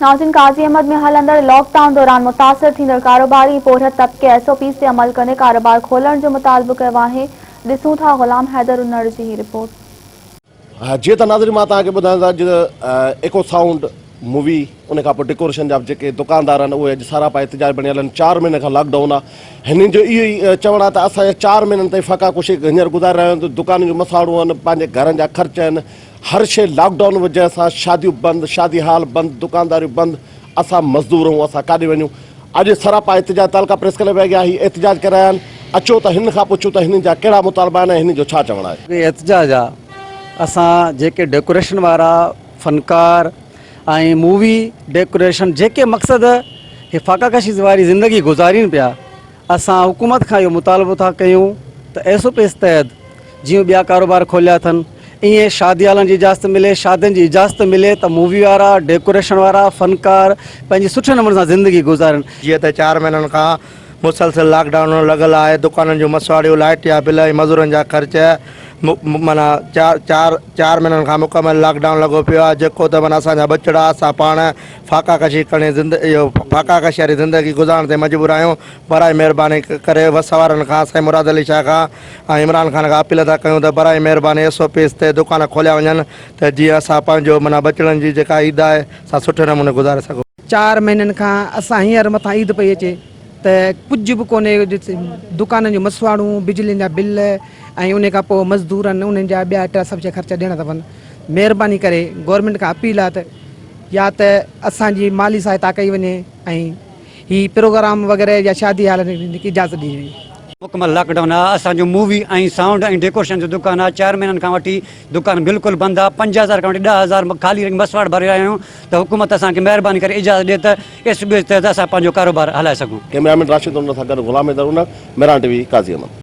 ناظرين قاضي احمد ۾ هلندڙ lock down دوران متاثر ٿيندڙ ڪاروباري پورهيت طبقي ايس او پيز تي عمل ڪندي ڪاروبار کولڻ جو مطالبو ڪيو آهي ڏسون ٿا غلام حيدر انڙ جي هي رپورٽ. جيئن ته ناظرين مان توهان کي ٻڌايان ته اڄ ايڪو سائونڊ مووي ان کان پوء ڊيڪوريشن جا به جيڪي دڪاندار آهن اهي اڄ سراپا احتجاج بڻيل آهن چار مهينن کان لاڪ ڊائون آهي هنن جو اهو ئي چوڻ آهي ته اسان چار مهينن تائين فاقا ڪشي هينئر گذاري رهيا آهيون دڪانن جون مسواڙون آهن پنهنجي گهرن جا خرچ آهن هر شيء لاڪ ڊائون وجهه سان شاديون بند، شادي هال بند، دڪانداريون بند، اسان مزدور آهيون اسان ڪاڏي وڃون، اڄ سراپا احتجاج تعلقه پريس ڪلب اڳيان هي احتجاج ڪري رهيا آهن، اچو ته هنن کان پڇون ته هنن جا ڪهڙا مطالبا آهن ۽ هنن جو ڇا چوڻ آهي. هي احتجاج آ اسان جيڪي ڊيڪوريشن وارا فنڪار ۽ مووي ڊيڪوريشن جيڪي مقصد هي فاقا ڪشي واري زندگي گذارين پيا اسان حڪومت کان اهو مطالبو ٿا ڪيون ته ايس او پيز تحت جيئن ٻيا ڪاروبار کوليا اٿن ائين شادي هالن جي اجازت ملي شادين جي اجازت ملي ته مووي وارا ڊيڪوريشن وارا فنڪار پنهنجي سٺي نموني سان زندگي گذارين. جيئن ته چار مهينن کان مسلسل لاڪ ڊائون لڳل آهي دڪانن جون مسواڙيون لائٽ جا بل ۽ مزورن جا خرچ معنيٰ چار چار چار مهينن کان مڪمل لاڪ ڊائون لڳو پيو آهي جيڪو ته معنيٰ اسان جا ٻچڙا اسان پاڻ فاقا ڪشي ڪرڻي زند اهو فاقا ڪشي واري زندگي گذارڻ تي مجبور آهيون برائي مهرباني ڪري وس وارن کان سائين مراد علي شاهه کان ۽ عمران خان کان اپيل ٿا ڪيون ته برائي مهرباني ايس او پيز تي دڪان کوليا وڃن ته جيئن اسان پنهنجو معنيٰ ٻچڙن جي جيڪا عيد آهي سا سٺي نموني گذاري سگهون. چار مهينن کان اسان هينئر مٿان عيد پئي اچي ته ڪجهه به ڪونهي دڪانن جون مسواڙون بجلين جا بل ۽ انهي کان پوء مزدورن انهن جا ٻيا ٽيا سڀ شيء خرچ ڏيڻا ٿا پون مهرباني ڪري گورنمينٽ کان اپيل آهي ته يا ته اسان جي مالي سهائتا ڪئي وڃي ۽ هي پروگرام وغيره يا شادي هالن جي اجازت ڏني وڃي. مڪمل لاڪ ڊائون آ اسان جو مووي ۽ سائونڊ ۽ ڊيڪورشن جو دڪان آ چار مهينن کان وٺي دڪان بلڪل بند آ 5000 کان وٺي 10000 خالي مسواڙ ڀري رهيا آهيون ته حڪومت اسان کي مهرباني ڪري اجازت ڏي ته ايس بي ايس تحت اسان پنهنجو ڪاروبار هلائي سگهون. ڪئميرا مين راشد انڙ سان گڏ غلام حيدر انڙ، مهراڻ ٽي وي، قاضي احمد.